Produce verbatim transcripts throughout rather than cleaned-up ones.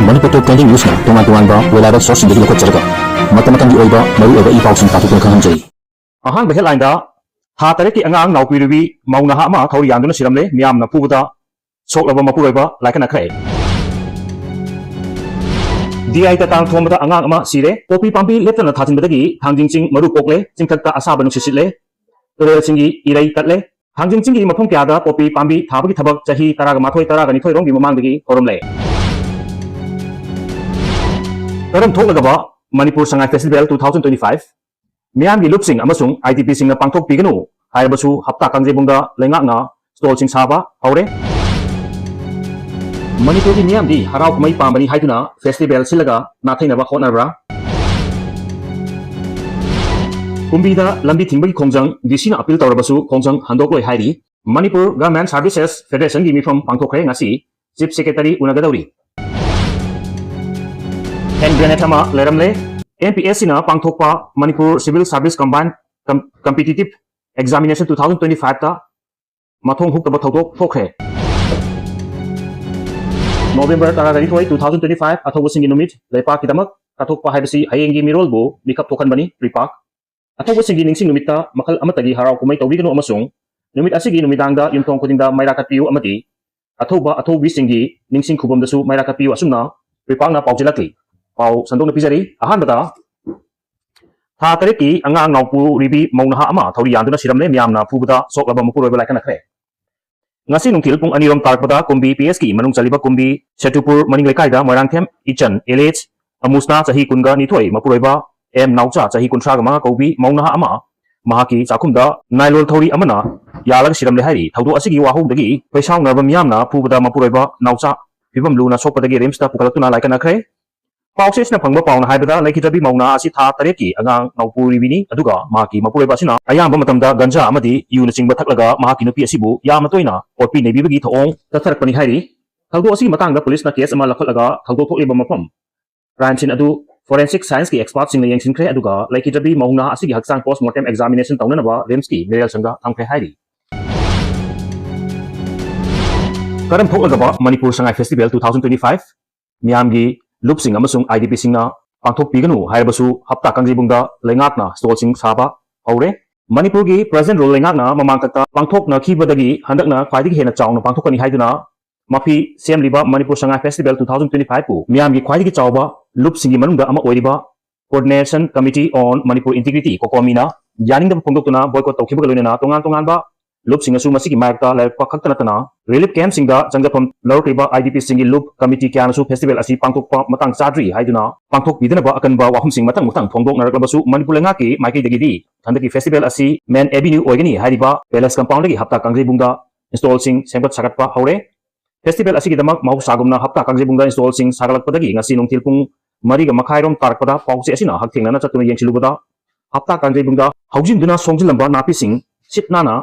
ꯃꯅꯤꯄꯨꯔ ꯇꯣꯞ twenty ꯅ꯭ꯌꯨꯁꯅ ꯇꯣꯉꯥꯟ ꯇꯣꯉꯥꯟꯕ reliable sourceꯁꯤꯡꯗꯒꯤ ꯂꯧꯈꯠꯆꯔꯒ ꯃꯇꯝ ꯃꯇꯝꯒꯤ ꯑꯣꯏꯕ ꯃꯔꯨꯑꯣꯏꯕ ꯏ ꯄꯥꯎꯁꯤꯡ ꯄꯥꯊꯣꯛꯇꯨꯅ ꯈꯪꯍꯟꯖꯔꯤ꯫ ꯑꯍꯥꯟꯕ headlineꯗ, ꯊꯥ ꯇꯔꯦꯠꯀꯤ ꯑꯉꯥꯡ ꯅꯥꯎꯄꯤ ꯔꯨꯕꯤ ꯃꯧ ꯅꯍꯥ ꯑꯃ ꯊꯧꯔꯤ ꯌꯥꯟꯗꯨꯅ ꯁꯤꯔꯝꯂꯦ, ꯃꯤꯌꯥꯝꯅ ꯐꯨꯕꯗ ꯁꯣꯛꯂꯕ ꯃꯄꯨꯔꯣꯏꯕ ꯂꯥꯏꯀꯠꯅꯈ꯭ꯔꯦ꯫ ꯗꯤ ꯑꯥꯏ ꯇꯇꯥꯡ ꯊꯣꯝꯕꯗ ꯑꯉꯥꯡ ꯑꯃ ꯁꯤꯔꯦ꯫ ꯄꯣꯄꯤ ꯄꯥꯝꯕꯤ ꯂꯦꯞꯇꯅ ꯊꯥꯖꯤꯟꯕꯗꯒꯤ ꯊꯥꯡꯖꯤꯡ ꯆꯤꯡ ꯃꯔꯨ ꯀꯣꯛꯂꯦ, ꯆꯤꯡꯊꯛꯇ ꯑꯁꯥꯕ ꯅꯨꯡꯁꯤꯠ ꯁꯤꯠꯂꯦ, ꯇꯨꯔꯦꯜꯁꯤꯡꯒꯤ ꯏꯔꯩ ꯇꯠꯂꯦ꯫ ꯊꯥꯡꯖꯤꯡ ꯆꯤꯡꯒꯤ ꯃꯐꯝ ꯀꯌꯥꯗ ꯄꯣꯄꯤ ꯄꯥꯝꯕꯤ ꯊꯥꯕꯒꯤ ꯊꯕꯛ ꯆꯍꯤ ꯇꯔꯥꯒ ꯃꯥꯊꯣꯏ, ꯇꯔꯥꯒ ꯅꯤꯊꯣꯏ ꯔꯣꯝꯒꯤ ꯃꯃꯥꯡꯗꯒꯤ ꯍꯧꯔꯝꯂꯦ꯫ ꯀꯔꯝ ꯊꯣꯛꯂꯒꯕ Manipur Sangai festival two thousand twenty five ꯃꯤꯌꯥꯝꯒꯤ ꯂꯨꯞꯁꯤꯡ ꯑꯃꯁꯨꯡ ꯑꯥꯏ ꯗꯤ ꯄꯤꯁꯤꯡꯅ ꯄꯥꯡꯊꯣꯛꯄꯤꯒꯅꯨ ꯍꯥꯏꯔꯕꯁꯨ, ꯍꯞꯇꯥ ꯀꯥꯡꯖꯩꯕꯨꯡꯗ ꯂꯩꯉꯥꯛꯅ stallꯁꯤꯡ ꯁꯥꯕ ꯍꯧꯔꯦ꯫ ꯃꯅꯤꯄꯨꯔꯒꯤ ꯃꯤꯌꯥꯝꯗꯤ ꯍꯔꯥꯎ ꯀꯨꯝꯍꯩ ꯄꯥꯝꯕꯅꯤ ꯍꯥꯏꯗꯨꯅ festival ꯁꯤꯜꯂꯒ ꯅꯥꯊꯩꯅꯕ ꯍꯣꯠꯅꯕ꯭ꯔꯥ? ꯀꯨꯝꯕꯤꯗ ꯂꯝꯕꯤ ꯊꯤꯡꯕꯒꯤ ꯈꯣꯡꯖꯪ, ꯗꯤ ꯁꯤꯅ appeal ꯇꯧꯔꯕꯁꯨ ꯈꯣꯡꯖꯪ ꯍꯟꯗꯣꯛꯂꯣꯏ ꯍꯥꯏꯔꯤ꯫ ꯃꯅꯤꯄꯨꯔ Government Services Federationꯒꯤ ꯃꯤꯐꯝ ꯄꯥꯡꯊꯣꯛꯈ꯭ꯔꯦ ꯉꯁꯤ꯫ Chief Secretary ꯎꯅꯒꯗꯧꯔꯤ꯫ Hand grenade ꯑꯃ ꯂꯩꯔꯝꯂꯦ꯫ ꯑꯦꯝ ꯄꯤ ꯑꯦꯁ ꯁꯤꯅ ꯄꯥꯡꯊꯣꯛꯄ Manipur Civil Service Combined Com-, Competitive Examination two thousand twenty fiveꯇ ꯃꯊꯣꯡ ꯍꯨꯛꯇꯕ ꯊꯧꯗꯣꯛ ꯊꯣꯛꯈ꯭ꯔꯦ꯫ November ꯇꯔꯥꯒ ꯅꯤꯊꯣꯏ, two thousand twenty five, ꯑꯊꯧꯕꯁꯤꯡꯒꯤ ꯅꯨꯃꯤꯠ꯫ ꯂꯩꯄꯥꯛꯀꯤꯗꯃꯛ ꯀꯠꯊꯣꯛꯄ ꯍꯥꯏꯕꯁꯤ ꯍꯌꯦꯡꯒꯤ ꯃꯤꯔꯣꯜꯕꯨ ꯃꯤꯀꯞ ꯊꯣꯛꯍꯟꯕꯅꯤ꯫ ꯄ꯭ꯔꯤꯄꯥꯛ꯫ ꯑꯊꯧꯕꯁꯤꯡꯒꯤ ꯅꯤꯡꯁꯤꯡ ꯅꯨꯃꯤꯠꯇ ꯃꯈꯜ ꯑꯃꯠꯇꯒꯤ ꯍꯔꯥꯎ ꯀꯨꯝꯍꯩ ꯇꯧꯕꯤꯒꯅꯨ ꯑꯃꯁꯨꯡ ꯅꯨꯃꯤꯠ ꯑꯁꯤꯒꯤ ꯅꯨꯃꯤꯗꯥꯡꯗ ꯌꯨꯝꯊꯣꯡ ꯈꯨꯗꯤꯡꯗ ꯃꯩꯔꯥ ꯀꯠꯄꯤꯌꯨ ꯑꯃꯗꯤ ꯑꯊꯧꯕ ꯑꯊꯧꯕꯤꯁꯤꯡꯒꯤ ꯅꯤꯡꯁꯤꯡ ꯈꯨꯕꯝꯗꯁꯨ ꯃꯩꯔꯥ ꯀꯠꯄꯤꯌꯨ꯫ ꯑꯁꯨꯝꯅ ꯄ꯭ꯔꯤꯄꯥꯛꯅ ꯄꯥꯎꯖꯦꯜꯂꯛꯂꯤ꯫ ꯄꯥꯎ ꯁꯟꯗꯣꯛꯅ ꯄꯤꯖꯔꯤ꯫ ꯑꯍꯥꯟꯕꯗ, ꯊꯥ ꯇꯔꯦꯠꯀꯤ ꯑꯉꯥꯡ ꯅꯥꯎꯄꯨ ꯔꯤꯕꯤ ꯃꯧ ꯅꯍꯥ ꯑꯃ ꯊꯧꯔꯤ ꯌꯥꯟꯗꯨꯅ ꯁꯤꯔꯝꯂꯦ꯫ ꯃꯤꯌꯥꯝꯅ ꯐꯨꯕꯗ ꯁꯣꯛꯂꯕ ꯃꯄꯨꯔꯣꯏꯕ ꯂꯥꯏꯀꯠꯅꯈ꯭ꯔꯦ꯫ ꯉꯁꯤ ꯅꯨꯡꯊꯤꯜ ꯄꯨꯡ ꯑꯅꯤꯔꯣꯝ ꯇꯥꯔꯛꯄꯗ ꯀꯨꯝꯕꯤ ꯄꯤ ꯑꯦꯁꯀꯤ ꯃꯅꯨꯡ ꯆꯜꯂꯤꯕ ꯀꯨꯝꯕꯤ ꯁꯦꯇꯨꯄꯨꯔ ꯃꯅꯤꯡ ꯂꯩꯀꯥꯏꯗ ꯃꯣꯏꯔꯥꯡꯊꯦꯝ ꯏꯆꯟ ꯑꯦꯂꯦꯖ ꯑꯃꯨꯁꯅꯥ, ꯆꯍꯤ ꯀꯨꯟꯒ ꯅꯤꯊꯣꯏ, ꯃꯄꯨꯔꯣꯏꯕ ꯑꯦꯝ ꯅꯥꯎꯆꯥ, ꯆꯍꯤ ꯀꯨꯟꯊ꯭ꯔꯥꯒ ꯃꯉꯥ ꯀꯧꯕꯤ ꯃꯧ ꯅꯍꯥ ꯑꯃ ꯃꯍꯥꯛꯀꯤ ꯆꯥꯛꯈꯨꯝꯗ ꯅꯥꯏꯂꯣꯟ ꯊꯧꯔꯤ ꯑꯃꯅ ꯌꯥꯜꯂꯒ ꯁꯤꯔꯝꯂꯦ ꯍꯥꯏꯔꯤ꯫ ꯊꯧꯗꯣꯛ ꯑꯁꯤꯒꯤ ꯋꯥꯍꯧꯗꯒꯤ ꯈꯣꯏꯁꯥꯎꯅꯔꯕ ꯃꯤꯌꯥꯝꯅ ꯐꯨꯕꯗ ꯃꯄꯨꯔꯣꯏꯕ ꯅꯥꯎꯆꯥ ꯐꯤꯕꯝ ꯂꯨꯅ ꯁꯣꯛꯄꯗꯒꯤ ꯔꯤꯝꯁꯇ ꯄꯨꯈꯠꯂꯛꯇꯨꯅ ꯂꯥꯏꯀꯠꯅꯈ꯭ꯔꯦ꯫ ꯄꯥꯎꯆꯦꯁꯤꯅ ꯐꯪꯕ ꯄꯥꯎꯅ ꯍꯥꯏꯕꯗ, ꯂꯩꯈꯤꯗ꯭ꯔꯕꯤ ꯃꯧ ꯅꯍꯥ ꯑꯁꯤ ꯊꯥ ꯇꯔꯦꯠꯀꯤ ꯑꯉꯥꯡ ꯅꯥꯎꯄꯨ ꯔꯤꯕꯤꯅꯤ, ꯑꯗꯨꯒ ꯃꯍꯥꯛꯀꯤ ꯃꯄꯨꯔꯣꯏꯕ ꯑꯁꯤꯅ ꯑꯌꯥꯝꯕ ꯃꯇꯝꯗ ꯒꯟꯖꯥ ꯑꯃꯗꯤ ꯌꯨꯅꯆꯤꯡꯕ ꯊꯛꯂꯒ ꯃꯍꯥꯛꯀꯤ ꯅꯨꯄꯤ ꯑꯁꯤꯕꯨ ꯌꯥꯝꯅ ꯇꯣꯏꯅ ꯑꯣꯠꯄꯤ ꯅꯩꯕꯤꯕꯒꯤ ꯊꯧꯑꯣꯡ ꯆꯠꯊꯔꯛꯄꯅꯤ ꯍꯥꯏꯔꯤ꯫ ꯊꯧꯗꯣꯛ ꯑꯁꯤꯒꯤ ꯃꯇꯥꯡꯗ ꯄꯨꯂꯤꯁꯅ ꯀꯦꯁ ꯑꯃ ꯂꯧꯈꯠꯂꯒ ꯊꯧꯗꯣꯛ ꯊꯣꯛꯂꯤꯕ ꯃꯐꯝ, crime scene ꯑꯗꯨ forensic scienceꯀꯤ expertꯁꯤꯡꯅ ꯌꯦꯡꯁꯤꯟꯈ꯭ꯔꯦ, ꯑꯗꯨꯒ ꯂꯩꯈꯤꯗ꯭ꯔꯕꯤ ꯃꯧ ꯅꯍꯥ ꯑꯁꯤꯒꯤ ꯍꯛꯆꯥꯡ post mortem examination ꯇꯧꯅꯅꯕ ꯔꯤꯝꯁꯀꯤ ꯃꯤꯔꯦꯜꯁꯪꯗ ꯊꯝꯈ꯭ꯔꯦ ꯍꯥꯏꯔꯤ꯫ ꯀꯔꯝ ꯊꯣꯛꯂꯒꯕ Manipur Sangai festival two thousand twenty five? ꯃꯤꯌꯥꯝꯒꯤ ꯂꯨꯞꯁꯤꯡ ꯑꯃꯁꯨꯡ IDPꯁꯤꯡꯅ ꯄꯥꯡꯊꯣꯛꯄꯤꯒꯅꯨ ꯍꯥꯏꯔꯕꯁꯨ ꯍꯞꯇꯥ ꯀꯥꯡꯖꯩꯕꯨꯡꯗ ꯂꯩꯉꯥꯛꯅ stallꯁꯤꯡ ꯁꯥꯕ ꯍꯧꯔꯦ꯫ ꯃꯅꯤꯄꯨꯔꯒꯤ President Rule ꯂꯩꯉꯥꯛꯅ ꯃꯃꯥꯡꯊꯛꯇ ꯄꯥꯡꯊꯣꯛꯅꯈꯤꯕꯗꯒꯤ ꯍꯟꯗꯛꯅ ꯈ꯭ꯋꯥꯏꯗꯒꯤ ꯍꯦꯟꯅ ꯆꯥꯎꯅ ꯄꯥꯡꯊꯣꯛꯀꯅꯤ ꯍꯥꯏꯗꯨꯅ ꯃꯐꯤ ꯁꯦꯝꯂꯤꯕ Manipur Sangai Festival two thousand twenty fiveꯄꯨ ꯃꯤꯌꯥꯝꯒꯤ ꯈ꯭ꯋꯥꯏꯗꯒꯤ ꯆꯥꯎꯕ ꯂꯨꯞꯁꯤꯡꯒꯤ ꯃꯅꯨꯡꯗ ꯑꯃ ꯑꯣꯏꯔꯤꯕ Coordination Committee on Manipur Integrity, COCOMIꯅ ꯌꯥꯅꯤꯡꯗꯕ ꯐꯣꯡꯗꯣꯛꯇꯨꯅ boycott ꯇꯧꯈꯤꯕꯒ ꯂꯣꯏꯅꯅ ꯇꯣꯉꯥꯟ ꯇꯣꯉꯥꯟꯕ ꯂꯨꯞꯁꯤꯡꯅꯁꯨ ꯃꯁꯤꯒꯤ ꯃꯥꯌꯣꯛꯇ ꯂꯥꯏꯔꯛꯄ ꯈꯛꯇ ꯅꯠꯇꯅ relief campꯁꯤꯡꯗ ꯆꯪꯖꯐꯝ ꯂꯧꯔꯛꯂꯤꯕ IDPꯁꯤꯡꯒꯤ ꯂꯨꯞ committee ꯀꯌꯥꯅꯁꯨ festival ꯑꯁꯤ ꯄꯥꯡꯊꯣꯛꯄ ꯃꯇꯥꯡ ꯆꯥꯗ꯭ꯔꯤ ꯍꯥꯏꯗꯨꯅ ꯄꯥꯡꯊꯣꯛꯄꯤꯗꯅꯕ ꯑꯀꯟꯕ ꯋꯥꯐꯝꯁꯤꯡ ꯃꯊꯪ ꯃꯊꯪ ꯐꯣꯡꯗꯣꯛꯅꯔꯛꯂꯕꯁꯨ ꯃꯅꯤꯄꯨꯔ ꯂꯩꯉꯥꯛꯀꯤ ꯃꯥꯏꯀꯩꯗꯒꯤꯗꯤ ꯍꯟꯗꯛꯀꯤ festival ꯑꯁꯤ Main Avenue ꯑꯣꯏꯒꯅꯤ ꯍꯥꯏꯔꯤꯕ Palace Compoundꯗꯒꯤ ꯍꯞꯇꯥ ꯀꯥꯡꯖꯩꯕꯨꯡꯗ stallꯁꯤꯡ ꯁꯦꯝꯒꯠ ꯁꯥꯒꯠꯄ ꯍꯧꯔꯦ꯫ Festival ꯑꯁꯤꯒꯤꯗꯃꯛ ꯃꯍꯧꯁꯥꯒꯨꯝꯅ ꯍꯞꯇꯥ ꯀꯥꯡꯖꯩꯕꯨꯡꯗ stallꯁꯤꯡ ꯁꯥꯒꯠꯂꯛꯄꯗꯒꯤ ꯉꯁꯤ ꯅꯨꯡꯊꯤꯜ ꯄꯨꯡ ꯃꯔꯤꯒ ꯃꯈꯥꯏꯔꯣꯝ ꯇꯥꯔꯛꯄꯗ ꯄꯥꯎꯆꯦ ꯑꯁꯤꯅ ꯍꯛꯊꯦꯡꯅꯅ ꯆꯠꯇꯨꯅ ꯌꯦꯡꯁꯤꯜꯂꯨꯕꯗ ꯍꯞꯇꯥ ꯀꯥꯡꯖꯩꯕꯨꯡꯗ ꯍꯧꯖꯤꯟꯗꯨꯅ ꯁꯣꯡꯖꯤꯜꯂꯝꯕ ꯅꯥꯄꯤꯁꯤꯡ ꯁꯤꯠ ꯅꯥꯟꯅ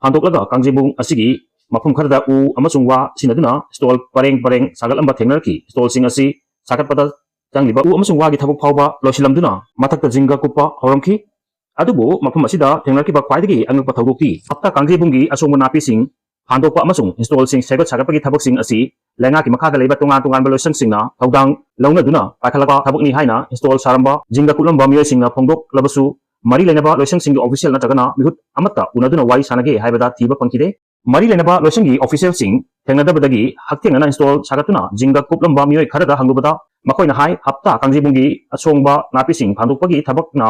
ꯍꯥꯟꯗꯣꯛꯂꯒ ꯀꯥꯡꯖꯩꯕꯨꯡ ꯑꯁꯤꯒꯤ ꯃꯐꯝ ꯈꯔꯗ ꯎ ꯑꯃꯁꯨꯡ ꯋꯥ ꯁꯤꯟꯅꯗꯨꯅ stall ꯄꯔꯦꯡ ꯄꯔꯦꯡ ꯁꯥꯒꯠꯂꯝꯕ ꯊꯦꯡꯅꯔꯛꯈꯤ꯫ Stallꯁꯤꯡ ꯑꯁꯤ ꯁꯥꯒꯠꯄꯗ ꯆꯪꯂꯤꯕ ꯎ ꯑꯃꯁꯨꯡ ꯋꯥꯒꯤ ꯊꯕꯛ ꯐꯥꯎꯕ ꯂꯣꯏꯁꯤꯜꯂꯝꯗꯨꯅ ꯃꯊꯛꯇ ꯖꯤꯡꯒ ꯀꯨꯞꯄ ꯍꯧꯔꯝꯈꯤ꯫ ꯑꯗꯨꯕꯨ ꯃꯐꯝ ꯑꯁꯤꯗ ꯊꯦꯡꯅꯔꯛꯈꯤꯕ ꯈ꯭ꯋꯥꯏꯗꯒꯤ ꯑꯉꯛꯄ ꯊꯧꯗꯣꯛꯇꯤ ꯍꯞꯇꯥ ꯀꯥꯡꯖꯩꯕꯨꯡꯒꯤ ꯑꯁꯣꯡꯕ ꯅꯥꯄꯤꯁꯤꯡ ꯍꯥꯟꯗꯣꯛꯄ ꯑꯃꯁꯨꯡ stallꯁꯤꯡ ꯁꯦꯝꯒꯠ ꯁꯥꯒꯠꯄꯒꯤ ꯊꯕꯛꯁꯤꯡ ꯑꯁꯤ ꯂꯩꯉꯥꯛꯀꯤ ꯃꯈꯥꯗ ꯂꯩꯕ ꯇꯣꯉꯥꯟ ꯇꯣꯉꯥꯟꯕ ꯂꯣꯏꯁꯪꯁꯤꯡꯅ ꯊꯧꯗꯥꯡ ꯂꯧꯅꯗꯨꯅ ꯄꯥꯏꯈꯠꯂꯛꯄ ꯊꯕꯛꯅꯤ ꯍꯥꯏꯅ stall ꯁꯥꯔꯝꯕ ꯖꯤꯡꯒ ꯀꯨꯞꯂꯝꯕ ꯃꯤꯑꯣꯏꯁꯤꯡꯅ ꯐꯣꯡꯗꯣꯛꯂꯕꯁꯨ, ꯃꯔꯤ ꯂꯩꯅꯕ ꯂꯣꯏꯁꯪꯁꯤꯡꯒꯤ official ꯅꯠꯇ꯭ꯔꯒꯅ ꯃꯤꯍꯨꯠ ꯑꯃꯠꯇ ꯎꯅꯗꯨꯅ ꯋꯥꯔꯤ ꯁꯥꯅꯒꯦ ꯍꯥꯏꯕꯗ ꯊꯤꯕ ꯐꯪꯈꯤꯗꯦ꯫ ꯃꯔꯤ ꯂꯩꯅꯕ ꯂꯣꯏꯁꯪꯒꯤ officialꯁꯤꯡ ꯊꯦꯡꯅꯗꯕꯗꯒꯤ ꯍꯛꯊꯦꯡꯅꯅ stall ꯁꯥꯒꯠꯇꯨꯅ ꯖꯤꯡꯒ ꯀꯨꯞꯂꯝꯕ ꯃꯤꯑꯣꯏ ꯈꯔꯗ ꯍꯪꯂꯨꯕꯗ, ꯃꯈꯣꯏꯅ ꯍꯥꯏ, ꯍꯞꯇꯥ ꯀꯥꯡꯖꯩꯕꯨꯡꯒꯤ ꯑꯁꯣꯡꯕ ꯅꯥꯄꯤꯁꯤꯡ ꯐꯥꯟꯗꯣꯛꯄꯒꯤ ꯊꯕꯛꯅ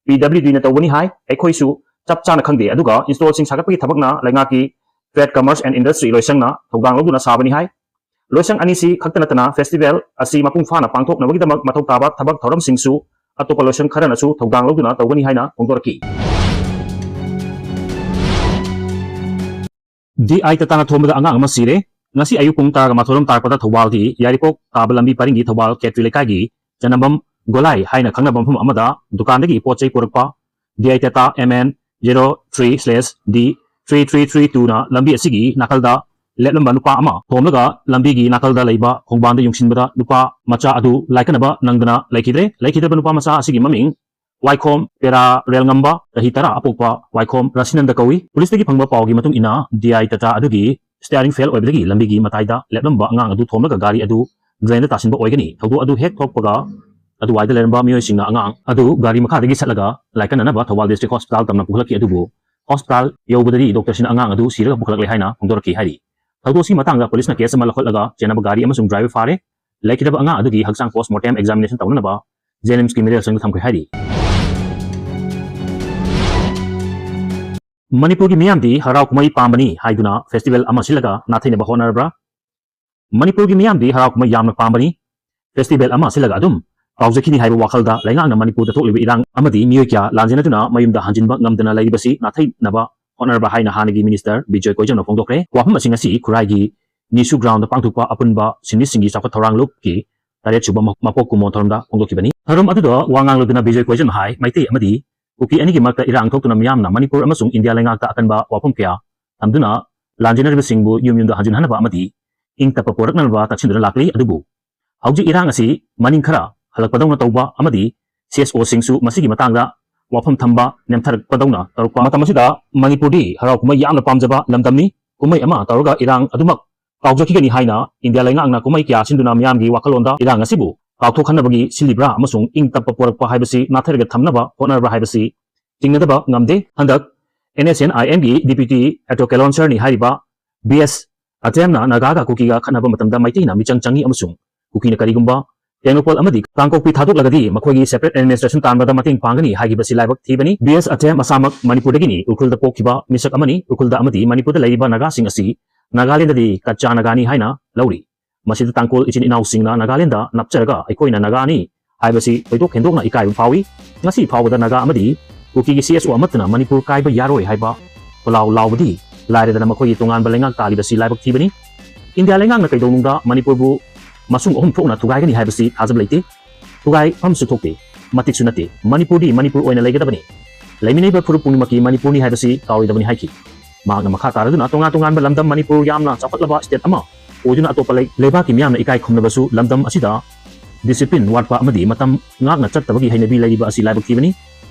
PWDꯅ ꯇꯧꯕꯅꯤ ꯍꯥꯏ꯫ ꯑꯩꯈꯣꯏꯁꯨ ꯆꯞ ꯆꯥꯅ ꯈꯪꯗꯦ, ꯑꯗꯨꯒ stallꯁꯤꯡ ꯁꯥꯒꯠꯄꯒꯤ ꯊꯕꯛꯅ ꯂꯩꯉꯥꯛꯀꯤ Trade, Commerce and Industry ꯂꯣꯏꯁꯪꯅ ꯊꯧꯗꯥꯡ ꯂꯧꯗꯨꯅ ꯁꯥꯕꯅꯤ ꯍꯥꯏ꯫ ꯂꯣꯏꯁꯪ ꯑꯅꯤꯁꯤ ꯈꯛꯇ ꯅꯠꯇꯅ festival ꯑꯁꯤ ꯃꯄꯨꯡ ꯐꯥꯅ ꯄꯥꯡꯊꯣꯛꯅꯕꯒꯤꯗꯃꯛ ꯃꯊꯧ ꯇꯥꯕ ꯊꯕꯛ ꯊꯧꯔꯝꯁꯤꯡꯁꯨ ꯑꯇꯣꯞꯄ ꯂꯣꯏꯁꯪ ꯈꯔꯅꯁꯨ ꯊꯧꯗꯥꯡ ꯂꯧꯗꯨꯅ ꯇꯧꯒꯅꯤ ꯍꯥꯏꯅ ꯐꯣꯡꯗꯣꯔꯛꯈꯤ꯫ DI Tataꯅ ꯊꯣꯝꯕꯗ ꯑꯉꯥꯡ ꯑꯃ ꯁꯤꯔꯦ꯫ ꯉꯁꯤ ꯑꯌꯨꯛ ꯄꯨꯡ ꯇꯔꯥꯒ ꯃꯥꯊꯣꯏꯔꯣꯝ ꯇꯥꯔꯛꯄꯗ ꯊꯧꯕꯥꯜꯒꯤ ꯌꯥꯏꯔꯤꯄꯣꯛ ꯇꯥꯕ ꯂꯝꯕꯤ ꯄꯔꯤꯡꯒꯤ ꯊꯧꯕꯥꯜ ꯀꯦꯇ꯭ꯔꯤ ꯂꯩꯀꯥꯏꯒꯤ ꯆꯅꯝꯕꯝ ꯒꯣꯂꯥꯏ ꯍꯥꯏꯅ ꯈꯪꯅꯕ ꯃꯐꯝ ꯑꯃꯗ ꯗꯨꯀꯥꯟꯗꯒꯤ ꯄꯣꯠ ꯆꯩ ꯄꯨꯔꯛꯄ DI Tata MN zero three slash D three three three twoꯅ ꯂꯝꯕꯤ ꯑꯁꯤꯒꯤ ꯅꯥꯀꯜꯗ ꯂꯦꯞꯂꯝꯕ ꯅꯨꯄꯥ ꯑꯃ ꯊꯣꯝꯂꯒ ꯂꯝꯕꯤꯒꯤ ꯅꯥꯀꯜꯗ ꯂꯩꯕ ꯈꯣꯡꯕꯥꯟꯗ ꯌꯨꯡꯁꯤꯟꯕꯗ ꯅꯨꯄꯥ ꯃꯆꯥ ꯑꯗꯨ ꯂꯥꯏꯀꯠꯅꯕ ꯅꯪꯗꯅ ꯂꯩꯈꯤꯗ꯭ꯔꯦ꯫ ꯂꯩꯈꯤꯗ꯭ꯔꯕ ꯅꯨꯄꯥ ꯃꯆꯥ ꯑꯁꯤꯒꯤ ꯃꯃꯤꯡ ꯋꯥꯏꯈꯣꯝ ꯄꯦꯔꯥ ꯔꯦꯜꯉꯝꯕ, ꯆꯍꯤ ꯇꯔꯥ ꯑꯄꯣꯛꯄ ꯋꯥꯏꯈꯣꯝ ꯔꯥꯁꯤꯅꯟꯗ ꯀꯧꯏ꯫ ꯄꯨꯂꯤꯁꯇꯒꯤ ꯐꯪꯕ ꯄꯥꯎꯒꯤ ꯃꯇꯨꯡ ꯏꯟꯅ, DI Tata ꯑꯗꯨꯒꯤ steering fail ꯑꯣꯏꯕꯗꯒꯤ ꯂꯝꯕꯤꯒꯤ ꯃꯇꯥꯏꯗ ꯂꯦꯞꯂꯝꯕ ꯑꯉꯥꯡ ꯑꯗꯨ ꯊꯣꯝꯂꯒ ꯒꯥꯔꯤ ꯑꯗꯨ drainꯗ ꯇꯥꯁꯤꯟꯕ ꯑꯣꯏꯒꯅꯤ꯫ ꯊꯧꯗꯣꯛ ꯑꯗꯨ ꯍꯦꯛ ꯊꯣꯛꯄꯒ ꯑꯗꯨꯋꯥꯏꯗ ꯂꯩꯔꯝꯕ ꯃꯤꯑꯣꯏꯁꯤꯡꯅ ꯑꯉꯥꯡ ꯑꯗꯨ ꯒꯥꯔꯤ ꯃꯈꯥꯗꯒꯤ ꯁꯠꯂꯒ ꯂꯥꯏꯀꯠꯅꯅꯕ ꯊꯧꯕꯥꯜ district hospital ꯇꯝꯅ ꯄꯨꯈꯠꯂꯛꯈꯤ꯫ ꯑꯗꯨꯕꯨ hospital ꯌꯧꯕꯗꯗꯤ doctorꯁꯤꯡꯅ ꯑꯉꯥꯡ ꯑꯗꯨ ꯁꯤꯔꯒ ꯄꯨꯈꯠꯂꯛꯂꯦ ꯍꯥꯏꯅ ꯐꯣꯡꯗꯣꯔꯛꯈꯤ ꯍꯥꯏꯔꯤ꯫ ꯊꯧꯗꯣꯛꯁꯤ ꯃꯇꯥꯡꯗ policeꯅ case ꯑꯃ ꯂꯧꯈꯠꯂꯒ ꯆꯦꯟꯅꯕ ꯒꯥꯔꯤ ꯑꯃꯁꯨꯡ driver ꯐꯥꯔꯦ꯫ ꯂꯩꯈꯤꯗꯕ ꯑꯉꯥꯡ ꯑꯗꯨꯒꯤ ꯍꯛꯆꯥꯡ post mortem examination ꯇꯧꯅꯅꯕ JNIMSꯀꯤ ꯃꯤꯔꯦꯜꯁꯪꯗ ꯊꯝꯈ꯭ꯔꯦ ꯍꯥꯏꯔꯤ꯫ ꯃꯅꯤꯄꯨꯔꯒꯤ ꯃꯤꯌꯥꯝꯗꯤ ꯍꯔꯥꯎ ꯀꯨꯝꯍꯩ ꯄꯥꯝꯕꯅꯤ ꯍꯥꯏꯗꯨꯅ festival ꯑꯃ ꯁꯤꯜꯂꯒ ꯅꯥꯊꯩꯅꯕ ꯍꯣꯠꯅꯔꯕ꯭ꯔꯥ? ꯃꯅꯤꯄꯨꯔꯒꯤ ꯃꯤꯌꯥꯝꯗꯤ ꯍꯔꯥꯎ ꯀꯨꯝꯍꯩ ꯌꯥꯝꯅ ꯄꯥꯝꯕꯅꯤ꯫ Festival ꯑꯃ ꯁꯤꯜꯂꯒ ꯑꯗꯨꯝ ꯀꯥꯎꯖꯈꯤꯅꯤ ꯍꯥꯏꯕ ꯋꯥꯈꯜꯗ ꯂꯩꯉꯥꯛꯅ ꯃꯅꯤꯄꯨꯔꯗ ꯊꯣꯛꯂꯤꯕ ꯏꯔꯥꯡ ꯑꯃꯗꯤ ꯃꯤꯑꯣꯏ ꯀꯌꯥ ꯂꯥꯟꯖꯦꯟꯅꯗꯨꯅ ꯃꯌꯨꯝꯗ ꯍꯟꯖꯤꯟꯕ ꯉꯝꯗꯅ ꯂꯩꯔꯤꯕꯁꯤ ꯅꯥꯊꯩꯅꯕ ꯍꯣꯠꯅꯔꯕ꯭ꯔꯥ ꯍꯥꯏꯅ ꯍꯥꯟꯅꯒꯤ minister ꯕꯤꯖꯣꯏ ꯀꯣꯏꯖꯝꯅ ꯐꯣꯡꯗꯣꯛꯈ꯭ꯔꯦ꯫ ꯋꯥꯐꯝ ꯑꯁꯤꯡ ꯑꯁꯤ ꯈꯨꯔꯥꯏꯒꯤ ꯅꯤꯁꯨ groundꯗ ꯄꯥꯡꯊꯣꯛꯄ ꯑꯄꯨꯟꯕ ꯁꯤꯟꯃꯤꯁꯤꯡꯒꯤ ꯆꯥꯎꯈꯠ ꯊꯧꯔꯥꯡ ꯂꯨꯞꯀꯤ ꯇꯔꯦꯠ ꯁꯨꯕ ꯃ-, ꯃꯄꯣꯛ ꯀꯨꯝꯑꯣꯟ ꯊꯧꯔꯝꯗ ꯐꯣꯡꯗꯣꯛꯈꯤꯕꯅꯤ꯫ ꯊꯧꯔꯝ ꯑꯗꯨꯗ ꯋꯥ ꯉꯥꯡꯂꯗꯨꯅ ꯕꯤꯖꯣꯏ ꯀꯣꯏꯖꯝꯅ ꯍꯥꯏ, ꯃꯩꯇꯩ ꯑꯃꯗꯤ ꯀꯨꯀꯤ ꯑꯅꯤꯒꯤ ꯃꯔꯛꯇ ꯏꯔꯥꯡ ꯊꯣꯛꯇꯨꯅ ꯃꯤꯌꯥꯝꯅ ꯃꯅꯤꯄꯨꯔ ꯑꯃꯁꯨꯡ ꯏꯟꯗꯤꯌꯥ ꯂꯩꯉꯥꯛꯇ ꯑꯀꯟꯕ ꯋꯥꯐꯝ ꯀꯌꯥ ꯊꯝꯗꯨꯅ ꯂꯥꯟꯖꯦꯟꯅꯔꯤꯕꯁꯤꯡꯕꯨ ꯌꯨꯝ ꯌꯨꯝꯗ ꯍꯟꯖꯤꯟꯍꯟꯅꯕ ꯑꯃꯗꯤ ꯏꯪ ꯇꯞꯄ ꯄꯣꯔꯛꯅꯅꯕ ꯇꯛꯁꯤꯟꯗꯨꯅ ꯂꯥꯛꯂꯤ꯫ ꯑꯗꯨꯕꯨ ꯍꯧꯖꯤꯛ ꯏꯔꯥꯡ ꯑꯁꯤ ꯃꯅꯤꯡ ꯈꯔ ꯍꯜꯂꯛꯄꯗꯧꯅ ꯇꯧꯕ ꯑꯃꯗꯤ CSOꯁꯤꯡꯁꯨ ꯃꯁꯤꯒꯤ ꯃꯇꯥꯡꯗ ꯋꯥꯐꯝ ꯊꯝꯕ ꯅꯦꯝꯊꯔꯛꯄꯗꯧꯅ ꯇꯧꯔꯛꯄ ꯃꯇꯝ ꯑꯁꯤꯗ ꯃꯅꯤꯄꯨꯔꯗꯤ ꯍꯔꯥꯎ ꯀꯨꯝꯍꯩ ꯌꯥꯝꯅ ꯄꯥꯝꯖꯕ ꯂꯝꯗꯝꯅꯤ꯫ ꯀꯨꯝꯍꯩ ꯑꯃ ꯇꯧꯔꯒ ꯏꯔꯥꯡ ꯑꯗꯨꯃꯛ ꯀꯥꯎꯖꯈꯤꯒꯅꯤ ꯍꯥꯏꯅ ꯏꯟꯗꯤꯌꯥ ꯂꯩꯉꯥꯛꯅ ꯀꯨꯝꯍꯩ ꯀꯌꯥ ꯁꯤꯟꯗꯨꯅ ꯃꯤꯌꯥꯝꯒꯤ ꯋꯥꯈꯜꯂꯣꯟꯗ ꯏꯔꯥꯡ ꯑꯁꯤꯕꯨ ꯀꯥꯎꯊꯣꯛꯍꯟꯅꯕꯒꯤ ꯁꯤꯜꯂꯤꯕ꯭ꯔꯥ ꯑꯃꯁꯨꯡ ꯏꯪ ꯇꯞꯄ ꯄꯣꯔꯛꯄ ꯍꯥꯏꯕꯁꯤ ꯅꯥꯊꯩꯔꯒ ꯊꯝꯅꯕ ꯍꯣꯠꯅꯔꯕ꯭ꯔꯥ ꯍꯥꯏꯕꯁꯤ ꯆꯤꯡꯅꯗꯕ ꯉꯝꯗꯦ꯫ ꯍꯟꯗꯛ NSCN-IMꯒꯤ deputy attorney ꯀꯦꯂꯣꯟꯁꯔꯅꯤ ꯍꯥꯏꯔꯤꯕ ꯕꯤ ꯑꯦꯁ ꯑꯇꯦꯝꯅ ꯅꯥꯒꯥꯒ ꯀꯨꯀꯤꯒ ꯈꯠꯅꯕ ꯃꯇꯝꯗ ꯃꯩꯇꯩꯅ ꯃꯤꯆꯪ ꯆꯪꯏ ꯑꯃꯁꯨꯡ ꯀꯨꯀꯤꯅ ꯀꯔꯤꯒꯨꯝꯕ ꯇꯦꯡꯅꯧꯄꯜ ꯑꯃꯗꯤ ꯀꯥꯡꯄꯣꯛꯄꯤ ꯊꯥꯗꯣꯛꯂꯒꯗꯤ ꯃꯈꯣꯏꯒꯤ separate administration ꯇꯥꯟꯕꯗ ꯃꯇꯦꯡ ꯄꯥꯡꯒꯅꯤ ꯍꯥꯏꯈꯤꯕꯁꯤ ꯂꯥꯏꯕꯛ ꯊꯤꯕꯅꯤ꯫ ꯕꯤ ꯑꯦꯁ ꯑꯇꯦꯝ ꯃꯁꯥꯃꯛ ꯃꯅꯤꯄꯨꯔꯗꯒꯤꯅꯤ, ꯎꯈ꯭ꯔꯨꯜꯗ ꯄꯣꯛꯈꯤꯕ ꯃꯤꯁꯛ ꯑꯃꯅꯤ꯫ ꯎꯈ꯭ꯔꯨꯜꯗ ꯑꯃꯗꯤ ꯃꯅꯤꯄꯨꯔꯗ ꯂꯩꯔꯤꯕ ꯅꯥꯒꯥꯁꯤꯡ ꯑꯁꯤ ꯅꯥꯒꯥꯂꯦꯟꯗꯗꯤ ꯀꯆꯥ ꯅꯥꯒꯥꯅꯤ ꯍꯥꯏꯅ ꯂꯧꯔꯤ꯫ ꯃꯁꯤꯗ ꯇꯥꯡꯈꯨꯜ ꯏꯆꯤꯟ ꯏꯅꯥꯎꯁꯤꯡꯅ ꯅꯥꯒꯥꯂꯦꯟꯗ ꯅꯞꯆꯔꯒ ꯑꯩꯈꯣꯏꯅ ꯅꯥꯒꯥꯅꯤ ꯍꯥꯏꯕꯁꯤ ꯊꯣꯏꯗꯣꯛ ꯍꯦꯟꯗꯣꯛꯅ ꯏꯀꯥꯏꯕ ꯐꯥꯎꯏ꯫ ꯉꯁꯤ ꯐꯥꯎꯕꯗ ꯅꯥꯒꯥ ꯑꯃꯗꯤ ꯀꯨꯀꯤꯒꯤ CSO ꯑꯃꯠꯇꯅ ꯃꯅꯤꯄꯨꯔ ꯀꯥꯏꯕ ꯌꯥꯔꯣꯏ ꯍꯥꯏꯕ ꯈꯣꯜꯂꯥꯎ ꯂꯥꯎꯕꯗꯤ ꯂꯥꯏꯔꯗꯅ ꯃꯈꯣꯏꯒꯤ ꯇꯣꯉꯥꯟꯕ ꯂꯩꯉꯥꯛ ꯇꯥꯜꯂꯤꯕꯁꯤ ꯂꯥꯏꯕꯛ ꯊꯤꯕꯅꯤ꯫ ꯏꯟꯗꯤꯌꯥ ꯂꯩꯉꯥꯛꯅ ꯀꯩꯗꯧꯅꯨꯡꯗ ꯃꯅꯤꯄꯨꯔꯕꯨ ꯃꯁꯨꯡ ꯑꯍꯨꯝ ꯊꯣꯛꯅ ꯊꯨꯒꯥꯏꯒꯅꯤ ꯍꯥꯏꯕꯁꯤ ꯊꯥꯖꯕ ꯂꯩꯇꯦ꯫ ꯊꯨꯒꯥꯏꯐꯝꯁꯨ ꯊꯣꯛꯇꯦ, ꯃꯇꯤꯛꯁꯨ ꯅꯠꯇꯦ꯫ ꯃꯅꯤꯄꯨꯔꯗꯤ ꯃꯅꯤꯄꯨꯔ ꯑꯣꯏꯅ ꯂꯩꯒꯗꯕꯅꯤ꯫ ꯂꯩꯃꯤꯟꯅꯔꯤꯕ ꯐꯨꯔꯨꯞ ꯄꯨꯝꯅꯃꯛꯀꯤ ꯃꯅꯤꯄꯨꯔꯅꯤ ꯍꯥꯏꯕꯁꯤ ꯀꯥꯎꯔꯣꯏꯗꯕꯅꯤ ꯍꯥꯏꯈꯤ꯫ ꯃꯍꯥꯛꯅ ꯃꯈꯥ ꯇꯥꯔꯗꯨꯅ ꯇꯣꯉꯥꯟ ꯇꯣꯉꯥꯟꯕ ꯂꯝꯗꯝ ꯃꯅꯤꯄꯨꯔ ꯌꯥꯝꯅ ꯆꯥꯎꯈꯠꯂꯕ state ꯑꯃ ꯑꯣꯏꯗꯨꯅ ꯑꯇꯣꯞꯄ ꯂꯩ-, ꯂꯩꯕꯥꯛꯀꯤ ꯃꯤꯌꯥꯝꯅ ꯏꯀꯥꯏ ꯈꯨꯝꯅꯕꯁꯨ ꯂꯝꯗꯝ ꯑꯁꯤꯗ discipline ꯋꯥꯠꯄ ꯑꯃꯗꯤ ꯃꯇꯝ ꯉꯥꯛꯅ ꯆꯠꯇꯕꯒꯤ ꯍꯩꯅꯕꯤ ꯂꯩꯔꯤꯕ ꯑꯁꯤ ꯂꯥꯏꯕꯛ ꯊꯤꯕꯅꯤ꯫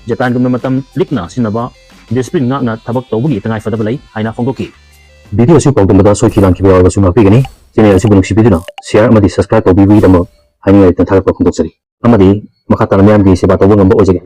ꯖꯄꯥꯟꯒꯨꯝꯅ ꯃꯇꯝ ꯂꯤꯛꯅ ꯁꯤꯖꯤꯟꯅꯕ, discipline ꯉꯥꯛꯅ ꯊꯕꯛ ꯇꯧꯕꯒꯤ ꯇꯉꯥꯏ ꯐꯗꯕ ꯂꯩ ꯍꯥꯏꯅ ꯐꯣꯡꯗꯣꯛꯈꯤ꯫ Video ꯑꯁꯤ ꯄꯥꯎꯗꯝꯕꯗ ꯁꯣꯏꯈꯤ ꯂꯥꯟꯈꯤꯕ ꯌꯥꯎꯔꯕꯁꯨ ꯉꯥꯛꯄꯤꯒꯅꯤ꯫ ꯆꯦꯅꯦꯜ ꯑꯁꯤꯕꯨ ꯅꯨꯡꯁꯤꯕꯤꯗꯨꯅ ꯁꯤꯌꯥꯔ ꯑꯃꯗꯤ ꯁꯕꯁꯀ꯭ꯔꯥꯏꯕ ꯇꯧꯕꯤꯕꯒꯤꯗꯃꯛ ꯍꯥꯏꯅꯤꯡꯉꯥꯏ ꯂꯩꯇꯅ ꯊꯥꯒꯠꯄ ꯐꯣꯡꯗꯣꯛꯆꯔꯤ꯫ ꯑꯃꯗꯤ ꯃꯈꯥ ꯇꯥꯅ ꯃꯤꯌꯥꯝꯒꯤ ꯁꯦꯕꯥ ꯇꯧꯕ ꯉꯝꯕ ꯑꯣꯏꯖꯒꯦ꯫